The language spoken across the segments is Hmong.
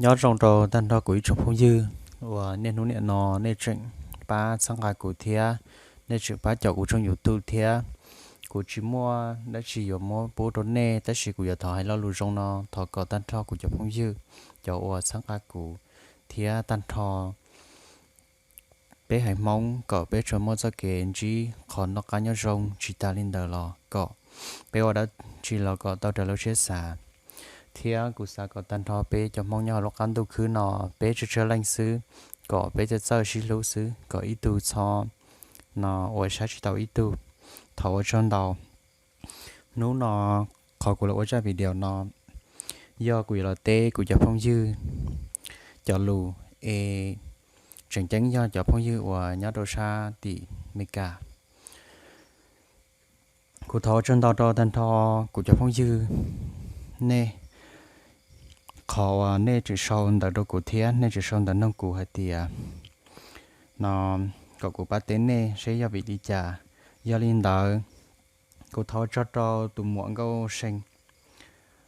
Nyob zoo rau tag nrho kuv ib tsoom phooj ywg uas niaj hnub niam no nej tseem pab txhawb nqa kuv thiab, nej tseem pab caum kuv tshooj YouTube thiab. Kuv tsis muaj dab tsi yuav muab pub rau nej, tab sis kuv yuav thov hais lo lus zoo no thov kom tag nrho kuv cov phooj ywg, cov uas txhawb nqa kuv thiab tag nrho peb haiv Hmoob kom peb tsuas muaj txoj kev ntsib qhov noj qab nyob zoo, tsis tas li ntawd los kom peb ua dab tsi los kom tau raws lub siab xav. Thiab kuv xav kom tag nrho peb cov Hmoob nyob hauv lub qab ntuj khwb no peb tsawg tsawg leej xwb, kom peb txawj txawj sib hlub xwb, kom ib tug txhob no ua saib tsis taus ib tug. Thov ua tsaug ntau. Hnub no qhov kuv los ua zaj video no yog kuv yuav los teb kuv cov phooj ywg cov lus, es tseem ceeb yog cov phooj ywg uas nyob rau sab tim Meskas. Kuv thov ua tsaug ntau rau tag nrho kuv cov phooj ywg nej, qhov uas nej tseem sau ntawv rau kuv thiab nej tseem sau ntawv nug kuv hais tias no kom kuv pab teb nej seb yog vim li cas. Yog li ntawd, kuv thov ua tsaug rau tus muam Nkauj See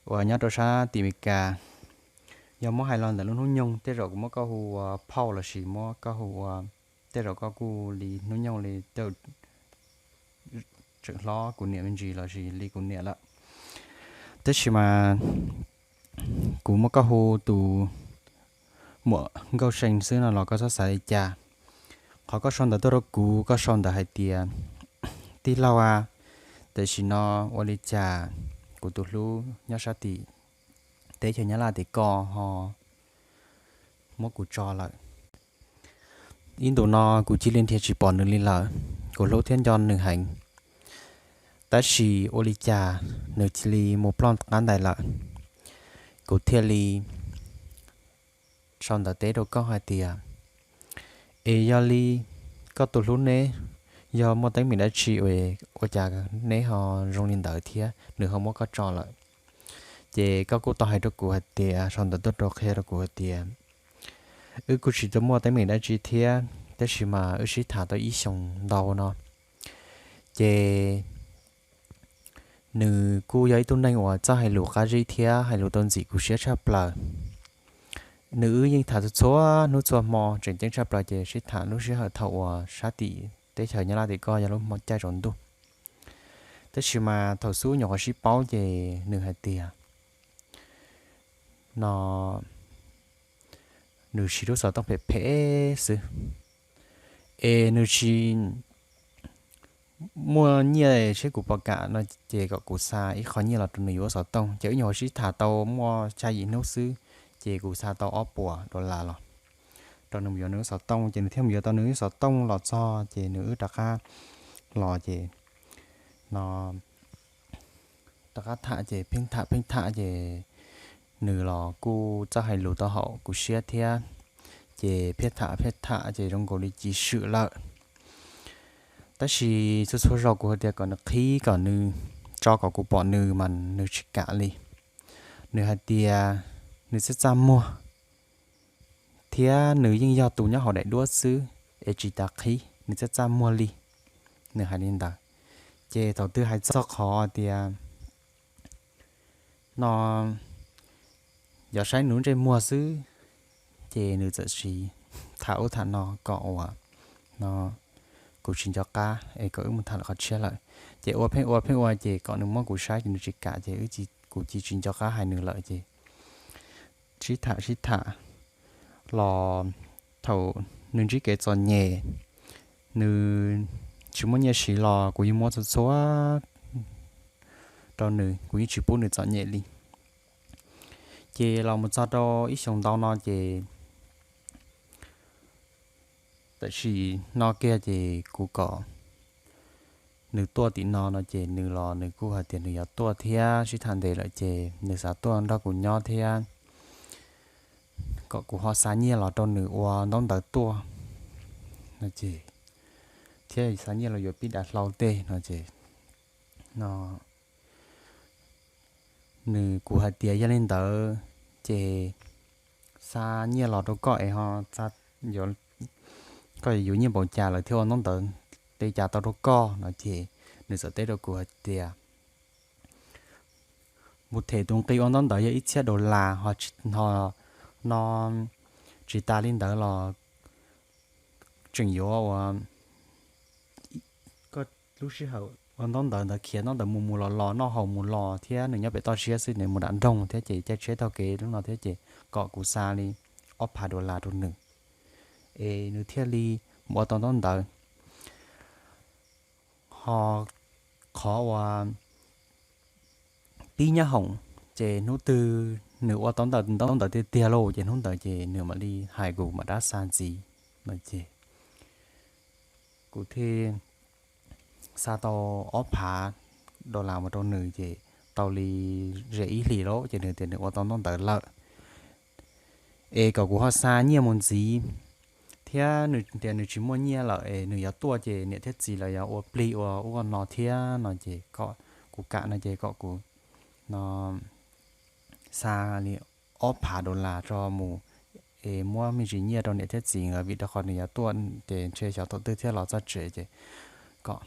uas nyob rau sab tim Meskas. Yog muab hais los ntawm lub hnub nyoog tej zaum kuv muab koj hu ua phauj lossis muab koj hu ua, tej zaum koj kuj li hnub nyoog li tseem hlob kuv niam me ntsis lossis li kuv niam lawm. Tab sis mas kuv muab koj hu tus muam Nkauj See xwb no los koj txhob xav li cas. Qhov koj sau ntawv tuaj rau kuv, koj sau ntawv hais tias, tij laug a, tam sim no ua li cas kuv tus hlub nyob sab tim teb chaws Nyab Laj tim koj ho muab kuv tso lawm. Ib ntus no kuv cia li nrhiav tsis pom nws li lawm. Kuv hlub thiab nco nws heev, tab sis ua li cas nws cia li mus ploj qab ntais lawm. Kuv thiaj li sau ntawv teb rau koj hais tias, es yog li koj tus hlub neb yog muaj teeb meem dab tsi ua cas neb ho zoo li ntawd thiab nws ho muab koj tso lawm? Ces koj kuj tau hais rau kuv hais tias, sau ntawv tuaj rau qhia rau kuv hais tias, wb kuj tsis tau muaj teeb meem dab tsi thiab, tab sis mas wb sib tham tau ib xyoos ntau no, ces nws kuj yog ib tug neeg uas txawj hais lus qab zib thiab hais lus tau ntxim kuv siab tshaj plaws. Nws wb yeej tham txhua hnub txhua hmo tseem ceeb tshaj plaws, ces sib tham lub sij hawm thaum uas sab tim teb chaws Nyab Laj tim koj yog lub hmo caij tsaus ntuj. Tab sis mas thaum xub nyuam qhuav sib paub ces nws hais tias no nws siv lub xov tooj phem phem xwb, es nws tsis muaj nyiaj seb kuv puas kam no, ces kom kuv xa ib qho nyiaj los rau nws yuav lub xov tooj. Ces wb nyuam qhuav sib tham tau muaj xya yim hnub xwb, ces kuv xa tau ob puas dollar los rau nws mus yuav nws lub xov tooj. Ces nws thiaj mus yuav tau nws lub xov tooj los txog ces nws wb rov qab los ces no rov qab tham ces pheej tham pheej tham ces nws los kuj txawj hais lus tau haum kuv siab thiab, ces pheej tham pheej tham ces zoo nkaus li ci swm lawm. Tab sis txhua txhua zaus kuv hais tias kom nws qhib kom nws tso kom kuv pom nws mas nws tsis kam li. Nws hais tias nws txaj txaj muag thiab nws yeej yog tus nyob hauv daim duab xwb es tsis tas qhib, nws txaj txaj muag li. Nws hais li ntawd, ces thaum twg hais txog qhov tias no yuav saib nws lub ntsej muag xwb, ces nws txawm siv tham ub tham no kom uas no kuv tsis nco qab es kom wb mus tham lawm qhov tshiab lawm. Ces ua pheej ua pheej ua ces kom nws muab kuv saib ces nws tsis kam ces kuv cia tsis nco qab hais nws lawm ces sib tham sib tham los thaum nws ntsib kev txom nyem, nws tsis muaj nyiaj siv los kuv yeej muab txhua txhua rau nws, kuv yeej tsis pub nws txom nyem li. Ces los mus txog rau ib xyoos ntau no ces tam sim no kiag ces kuv kom nws tuaj tim no no ces nws los nws kuj hais tias nws yuav tuaj thiab, sib tham ntev lawm ces nws xav tuaj nrog kuv nyob thiab, kom kuv ho xa nyiaj los rau nws ua ntaub ntawv tuaj no ces, thiab xa nyiaj los yuav pib dav hlau tej no ces no nws, kuv hais tias yog li ntawd ces xa nyiaj los rau koj es ho, koj yuav nyiaj npaum cas lawm thiaj ua ntaub ntawv li cas tau rau koj no ces nws txawm teb rau kuv hais tias mus them tus nqi ua ntaub ntawv yog ib txhiab dollar ho tsis ho no. Tsis tas li ntawd los tseem yuav ua, koj lub sij hawm ua ntaub ntawv ntawd khiav ntaub ntawv mus mus los los noj haus mus los thiab nws nyob pem toj siab xwb, nws mus nram nroog thiab ces caij tsheb taug kev lub no thiab ces kom kuv xa li ob phav dollar rau nws es nws thiaj li mus ua tau ntaub ntawv. Ho qhov uas pib nyab hoom ces hnub twg nws ua tau ntaub ntawv tiag tiag lauj ces hnub ntawd ces nws mam li hais kuv mam rov xa ntxiv no ces kuv thiaj xa tau ob phav dollar mus rau nws ces tau li ze ib hlis lauj ces nws tias nws ua tau ntaub ntawv lawm es kom kuv ho xa nyiaj mus ntxiv thiab nws tias nws tsis muaj nyiaj lawm es nws yuav tuaj ces niam thiab txiv lawv yuav ua plig ua ub ua no thiab no ces kom kuv kam no ces kom kuv no xa li ob phav dollar rau mus es muab me ntsis nyiaj rau niam thiab txiv nkawd vim rau qhov nws yuav tuaj ces ntshe xyov thaum twg thiaj los txog tsev ces kom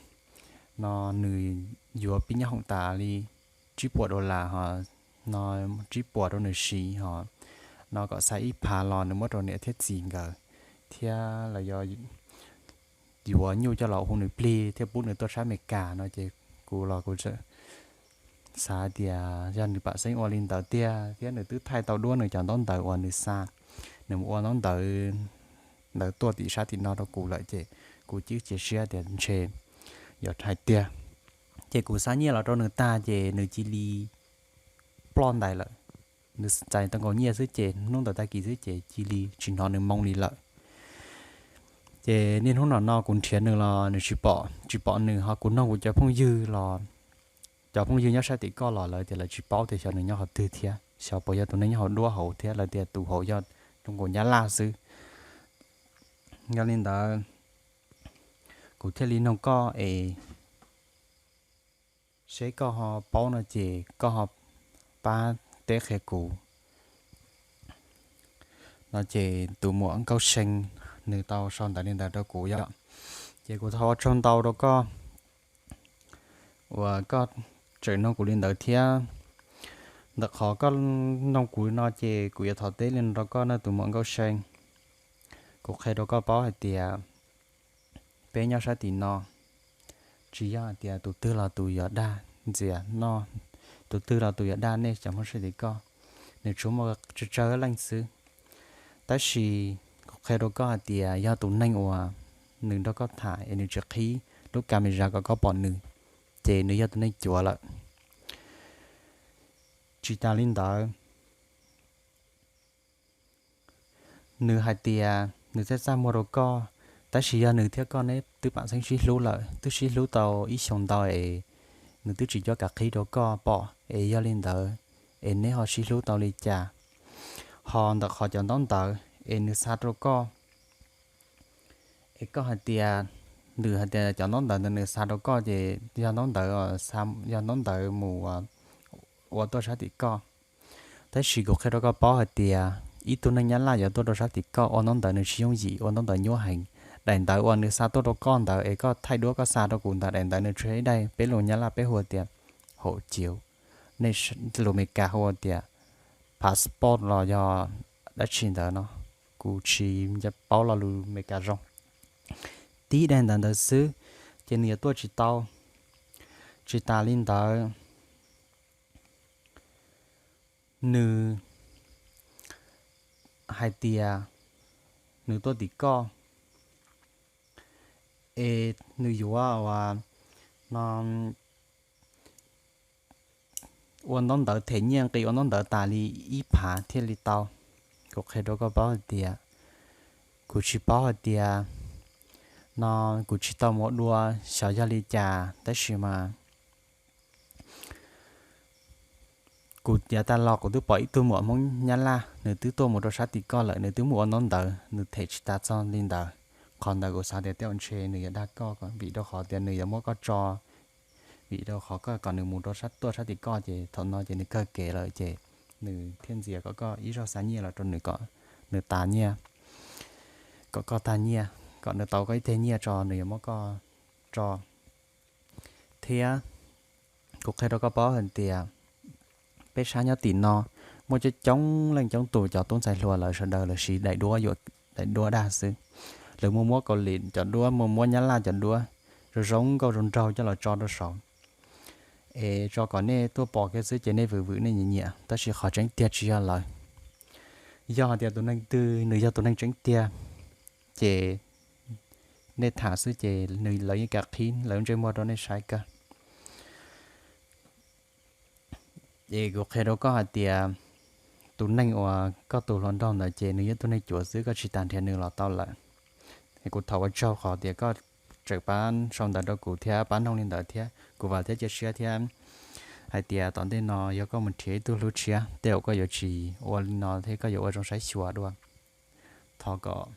no nws yuav pib nyab hoom tas li tsib puas dollar ho no tsib puas rau nws siv ho no kom xa ib phav los nws muab rau niam thiab txiv nkawd thiab lawv yuav yuav nyuj coj los hu nws plig thiab pub nws tuaj sab Amelikas no ces kuv los kuv xav tias yog nws pam xeeb ua li ntawd tiag thiab nws twb thaij tau duab nws cov ntaub ntawv uas nws xa, nws mus ua ntaub ntawv ntawd tuaj tim sab tim no rau kuv lawm ces kuv cwb cia siab tias ntshe yuav hais tiag ces kuv xa nyiaj los rau nws tag ces nws cia li ploj ntais lawm. Nws txais tau nkaus nyiaj xwb ces hnub ntawd tag kis xwb ces cia li tsis hnov nws moo li lawm. Ces niaj hnub no no kuv nrhiav nws los nws tsis pom, tsis pom nws ho kuv nug kuv cov phooj ywg los cov phooj ywg nyob sab tim koj los lawv tias lawv tsis paub tias xyov nws nyob qhov twg thiab xyov puas yog tus neeg nyob hauv duab hauv thiab lawv tias tus hauv yog zoo nkaus Nyab Laj xwb. Yog li ntawd kuv thiaj li nug koj es seb koj ho paub no ces koj ho pab teb qhia kuv no ces tus muam Nkauj See nws tau sau ntawv li ntawd rau kuv yom. Ces kuv thov ua tsaug ntau rau koj uas koj tseem nug kuv li ntawd thiab. Ntawm qhov koj nug kuv no ces kuv yuav thov teb li no rau koj na tus muam Nkauj See. Kuv qhia rau koj paub hais tias peb nyob sab tim no tsis yog hais tias tus twg los tus yuav dag ntxias no, tus twg los tus yuav dag nej cov Hmoob sab tim koj, nws tsuas muaj tsawg tsawg leej xwb. Tab sis kuv qhia rau koj hais tias yog tus neeg uas nws nrog koj tham es nws tsis qhib lub camera kom koj pom nws, ces nws yog tus neeg cuav lawm. Tsis tas li ntawd, nws hais tias nws txaj txaj muag rau koj, tab sis yog nws thiab koj neb twb pam xeeb sib hlub lawm, twb sib hlub tau ib xyoo ntau es nws twb tsis cuab kav qhib rau koj pom, es yog li ntawd es neb ho sib hlub tau li cas? Ho ntawm qhov cov ntaub ntawv es nws xa rau koj, es koj hais tias, nws hais tias cov ntaub ntawv ntawd nws xa rau koj ces yog ntaub ntawv, yog ntaub ntawv mus ua tuaj sab tim koj. Tab sis kuv qhia rau koj paub hais tias ib tug neeg Nyab Laj yuav tuaj rau sab tim koj ua ntaub ntawv nws tsis yooj yim, ua ntaub ntawv nyuaj heev. Daim ntawv uas nws xa tuaj rau koj ntawd es koj thaij duab koj xa rau kuv ntawd, daim ntawv nws tshuav ib daim peb lus Nyab Laj peb hu tias hauv ciuv, nej lus Meskas hu tias passport los yog dab tsi ntawd no, kuv tsis paub lo lus Meskas zoo. Tib daim ntawv ntawd xwb ces nws yuav tuaj tsis tau. Tsis tas li ntawd, nws hais tias nws tuaj tim koj es nws yuav ua no ua ntaub ntawv them nyiaj nqi ua ntaub ntawv tas li ib phav thiaj li tau. Kuv qhia rau koj paub hais tias kuv tsis paub hais tias no kuv tsis tau mus ua dua xyov yog li cas, tab sis mas kuv yav tag los kuv twb pom ib tug muam Hmoob Nyab Laj nws twb tuaj mus rau sab tim koj lawm, nws twb mus ua ntaub ntawv nws them tsis tas txog li ntawd. Qhov ntawd kuv xav tias tej zaum ntshe nws yuav dag koj vim rau qhov tias nws yuav muab koj tso, vim rau qhov koj kom nws mus rau sab, tuaj sab tim koj ces thaum no ces nws kawg kev lawm ces nws thiaj ntxias kom koj ib zaug xa nyiaj los rau nws kom nws tas nyiaj, kom koj tag nyiaj, kom nws tau koj ib teg nyiaj tso nws yuav muab koj tso. Thiab kuv qhia rau koj paub hais tias peb sab nyob tim no muaj coob coob leej coob tus cov tub ntxhais hluas lawv sawv daws lawv siv daim duab yuam, daim duab dag xwb. Lawv muaj muab Kaus Lim cov duab, muaj muab Nyab Laj cov duab, zoo zoo nkauj zoo nraug coj los tso rau saud, es tso kom nej tuaj pom kiag xwb ces nej vwm vwm nej nyiam nyiam, tab sis qhov tseeb tiag tsis yog lawv. Yog hais tias tus neeg twg nws yog tus neeg tseeb tiag, ces nej tham xwb ces nws, lawv yeej kam qhib lawv lub ntsej muag rau nej saib kawg. Es kuv qhia rau koj hais tias tus neeg uas koj tus hluas nraug ntawd ces nws yog tus neeg cuav xwb, koj tsis tas nrhiav nws los tau lawm. Es kuv thov ua tsaug qhov tias koj tseem pab sau ntawv rau kuv thiab pab noog li ntawd thiab. Kuv vam thiab cia siab thiab hais tias tom ntej no yog koj mus nrhiav ib tug hlub tshiab, tej zaum koj yuav tsis ua li no thiab koj yuav ua zoo saib xyuas dua. Thov kom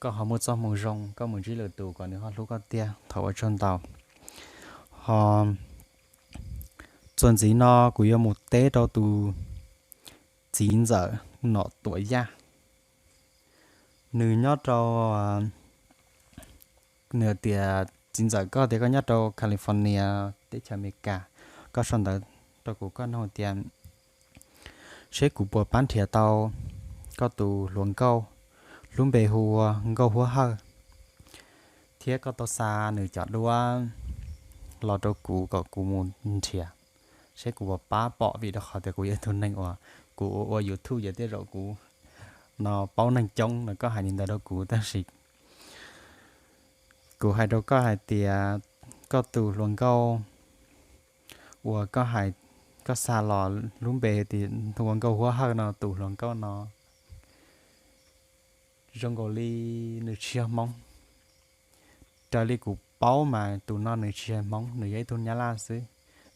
koj ho muaj txoj hmoo zoo, koj mus ntsib lwm tus kom nws ho hlub koj tiag. Thov ua tsaug ntau. Ho txuas ntxiv no kuv yuav mus teb rau tus txiv ntxawm Nom Tuam Yaj. Nws nyob rau, nws tias txiv ntxawm, koj tias koj nyob rau California, teb chaws Amelikas, koj sau ntawv rau kuv koj nug tias seb kuv puas pab nrhiav tau koj tus hluas nkauj, lub npe hu ua Nkauj Huab Hawj, thiab koj tau xa nws cov duab los rau kuv kom kuv mus nrhiav seb kuv puas pab pom, vim rau qhov tias kuv yog ib tug neeg uas kuv ua YouTube ces tej zaum kuv no paub neeg coob no, koj hais li ntawd rau kuv tab sis kuv hais rau koj hais tias koj tus hluas nkauj uas koj hais, koj xa los lub npe tias hu ua Nkauj Huab Hawj no, tus hluas nkauj no zoo nkaus li nws tsis yog Hmoob. Raws li kuv paub mas tus no nws tsis yog Hmoob, nws yog ib tug Nyab Laj xwb,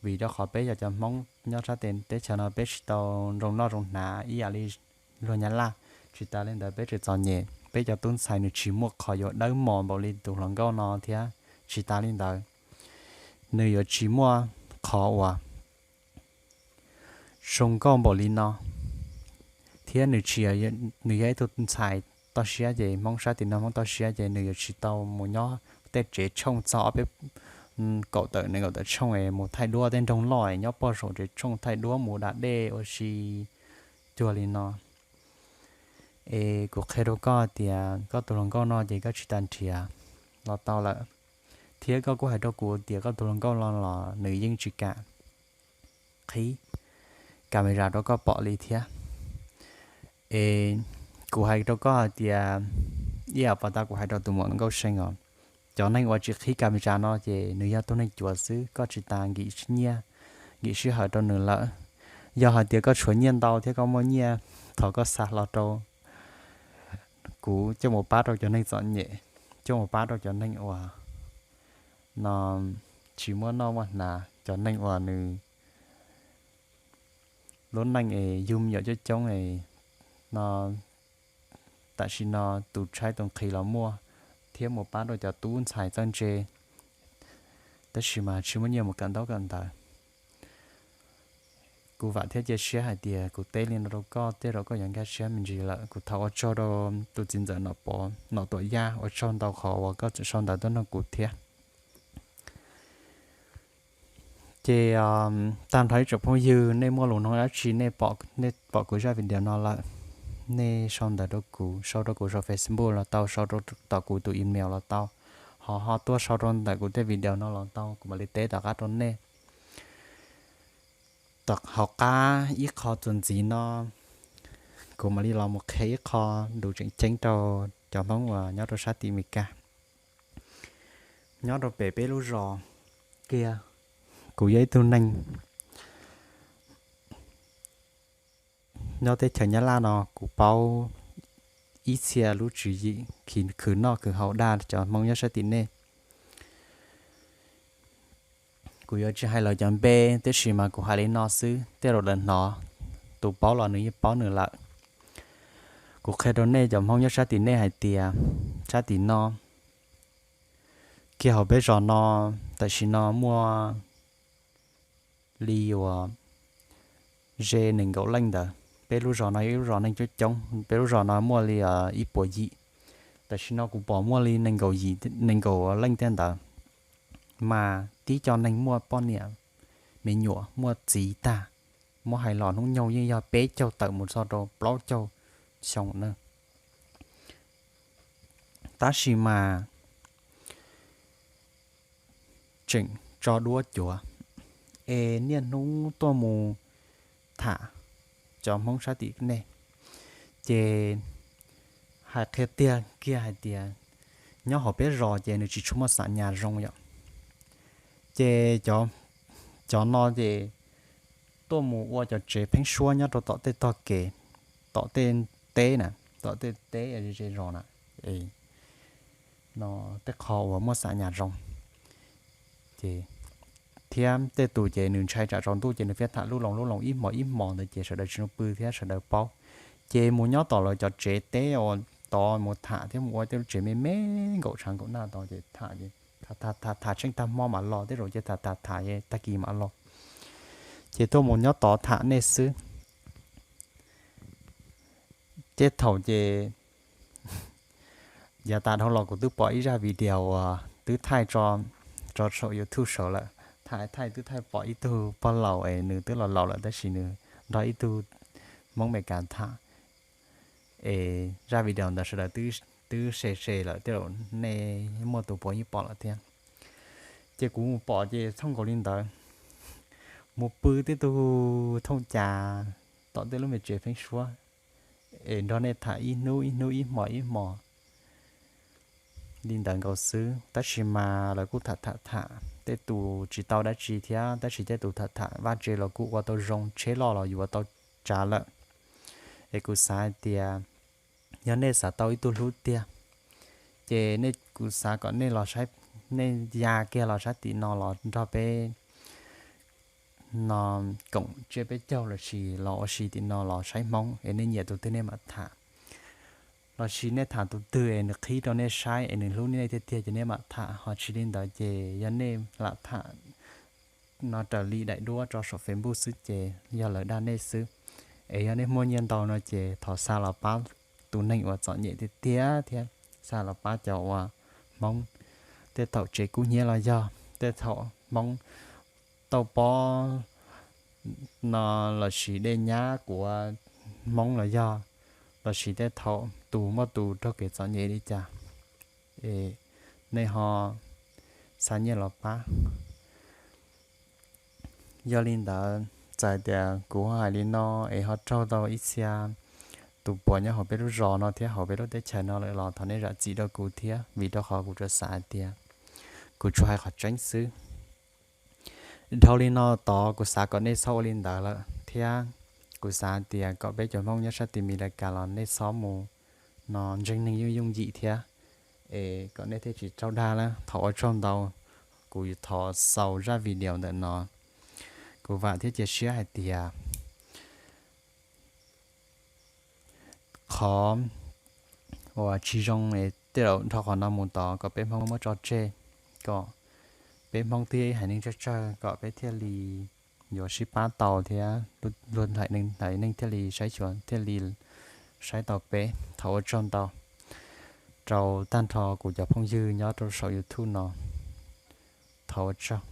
vim rau qhov peb yog cov Hmoob nyob sab teb chaws no peb tsis tau zoo noj zoo hnav ib yam li luag Nyab Laj. Tsis tas li ntawd peb tseem txom nyem, peb cov tub ntxhais nws tsis muaj qhov yuav dawb mos npaum li tus hluas nkauj no thiab. Tsis tas li ntawd, nws yuav tsis muaj qhov uas zoo nkauj npaum li no, thiab nws tsis, nws yog ib tug ntxhais toj siab ces Hmoob sab tim no Hmoob toj siab ces nws yuav tsis tau mus nyob tej tsev tshooj txog ob peb, kaum tawm nees nkaum tawm tshooj es mus thaij duab, tej nroog loj es nyob pog saum tsev tshooj thaij duab mus da dej ua si cuag li no. Es kuv qhia rau koj tias koj tus hluas nkauj no ces koj tsis tas nrhiav los tau lawm, thiab koj kuj hais rau kuv tias koj tus hluas nkauj no los nws yeej tsis kam qhib camera rau koj pom li thiab. Es kuv hais rau koj hais tias, ib yam pas tas kuv hais rau tus muam Nkauj See os, cov neeg uas tsis qhib camera no ces nws yog tus neeg cuav xwb, koj tsis tas nkim nyiaj, nkim sij hawm rau nws lawm. Yog hais tias koj tshuav nyiaj ntau thiab koj muaj nyiaj, thov koj xa los rau kuv coj mus pab rau cov neeg txom nyem, coj mus pab rau cov neeg uas no tsis muaj noj muaj hnav, cov neeg uas nws lub neej es yug me nyuam coob coob es no tam sim no tus tshaib tus nqhis los muaj, thiab mus pab rau cov tub ntxhais txawj ntse, tab sis mas tsis muaj nyiaj mus kawm ntaub kawm ntawv. Kuv vam thiab cia siab hais tias kuv teb li no rau koj tej zaum koj yuav nkag siab me ntsis lawm. Kuv thov ua tsaug rau tus txiv ntxawm Nom Pov, Nom Tuam Yaj, ua tsaug ntau qhov uas koj tseem sau ntawv tuaj nug kuv thiab. Ces tag nrho ib tsoom phooj ywg, nej muaj lus nug dab tsi, nej pom kuv zaj video no lawm, nej sau ntawv rau kuv, sau rau kuv saum Facebook los tau, sau rau tom kuv tus email los tau, ho ho tuaj sau rau ntawm kuv tej video no los tau, kuv mam li teb tom qab rau nej. Tom hauv qab ib qho txuas ntxiv no, kuv mam li los mus qhia ib qho lus tseem ceeb rau cov Hmoob uas nyob rau sab tim Amelikas. Nyob rau pem peb lub zos kiag, kuv yog ib tug neeg nyob teb chaws Nyab Laj no, kuv paub ib txhia lub tswv yim khwv noj khwv haus dag cov Hmoob nyob sab tim nej. Kuv yuav tsis hais lawv cov npe, tiam sis mas kuv hais li no xwb, tej zaum lawv hnov, tus paub los nws yeej paub nws lawm. Kuv qhia rau nej cov Hmoob nyob sab tim nej hais tias, sab tim no, kiag hauv peb zos no, tam sim no muaj li uas ze nees nkaum leej ntawd. Peb lub zos no yog ib lub zos neeg coob coob, peb lub zos no muaj li ib puas yim. Tam sim no kuv pom muaj li nees nkaum yim, nees nkaum leej tiag ntawd, mas tib co neeg muaj poj niam me nyuam, muaj txiv tag, muab hais los hnub nyoog yeej yog peb caug tawm mus txog rau plaub caug xyoo na. Tab sis mas tseem tso duab cuav, es niaj hnub tuaj mus tham cov Hmoob sab tim nej. Ces hais qhia tiag kiag hais tias nyob hauv peb zos ces nws tsis tshua muaj xam nyas zoo yom. Ces cov, cov no ces tuaj mus ua cov tsev pheeb suab nyob rau tom tej tog kev, tom tej teb na, tom tej teb ze zos na, no tej qho uas muaj xam nyas zoo. Ces thiab tej tus ces nws ntshai tsam tsaus ntuj ces nws thiaj tham lub loo lub loo ib hmos ib hmos ntawd ces sawv daws tsis pw thiab sawv daws paub. Ces mus nyob tom lawv cov tsev teb uas tod mus tham thiab mus ua tej lub tsev me me nkaum tshav nkaum nag tod ces tham, tham tham tsheej tag hmo mam los, tej zaum ces tham tham tham tag kis mam los. Ces tuaj mus nyob tod tham nej xwb. Ces thaum ces yav tas dhau los kuv twb pom ib zaj video uas twb thaij tso saum YouTube saud lawm, thaij thaij twb thaij pom ib tug pog laus es nws twb los laus lawm tab sis nws nrog ib tug Hmoob Meskas tham. Es zaj video ntawd sawv daws twb se se lawm, tej zaum nej muaj tus puav yeej pom lawm thiab. Ces kuv mus pom ces thooj nkaus li ntawd, mus pw tib tug thooj cas tom tej lub me tsev pheeb suab, es nrog nej tham ib hnub ib hnub ib hmos ib hmos li ntawd nkaus xwb. Tab sis mas lawv kuj tham tham tham, tej tus tsis tau dab tsi thiab tab sis tej tus tham tham vaj tse los kuj ua tau zoo, tsheb loj los yuav tau tsav lawm. Es kuv xav hais tias yog nej xav tau ib tug hlub tiag, ces nej, kuv xav kom nej los saib, nej ya kiag los sab tim no los nrog peb no koom tsiab peb caug los sis los ua si tim no los saib Hmoob es nej nyiam tus twg nej mam tham. Los sis nej tham tus twg es nws qhib rau nej saib es nws hlub nej tiag tiag ces nej mam tham, ho tsis li ntawd ces yog nej lam tham no raws li daim duab rau saum Facebook xwb ces yog lawv dag nej xwb. Es yog nej muaj nyiaj ntau no ces thov xa los pab tus neeg uas txom nyem tiag tiag thiab xa los pab cov uas Hmoob tej thaum tsev kub hnyiab los yog tej thaum Hmoob tau pob no los sis dej nyab kuav Hmoob los yog, los sis tej thaum tus muaj tus raug kev txom nyem li cas, es nej ho xa nyiaj los pab. Yog li ntawd, txawm tias kuv hais li no es ho raug tau ib txhia tus puav nyob hauv peb lub zos no thiab hauv peb lub teb chaws no lawm los thov nej zam txim rau kuv thiab, vim rau qhov kuv tsuas xav hais tias kuv tsuas hais qhov tseeb xwb. Dhau li no tod kuv xav kom nej txhob ua li ntawd lawm thiab. Kuv xav hais tias kom peb cov Hmoob nyob sab tim Mis Las Kas los nej txhob mus no ntseeg neeg yooj yooj yim thiab, es kom nej thiaj tsis raug dag lawm. Thov ua tsaug ntau, kuv thov xaus zaj video ntawm no. Kuv vam thiab cia siab hais tias qhov uas tsis zoo es tej zaum dhau qhov no mus tod kom peb Hmoob muab tso tseg, kom peb Hmoob twb yog ib haiv neeg tsawg tsawg kom peb thiaj li yuav sib pab tau thiab luag haiv neeg thiaj li saib xyuas thiaj li saib tau peb. Thov ua tsaug ntau rau tag nrho kuv cov phooj ywg nyob rau saum YouTube no. Thov ua tsaug.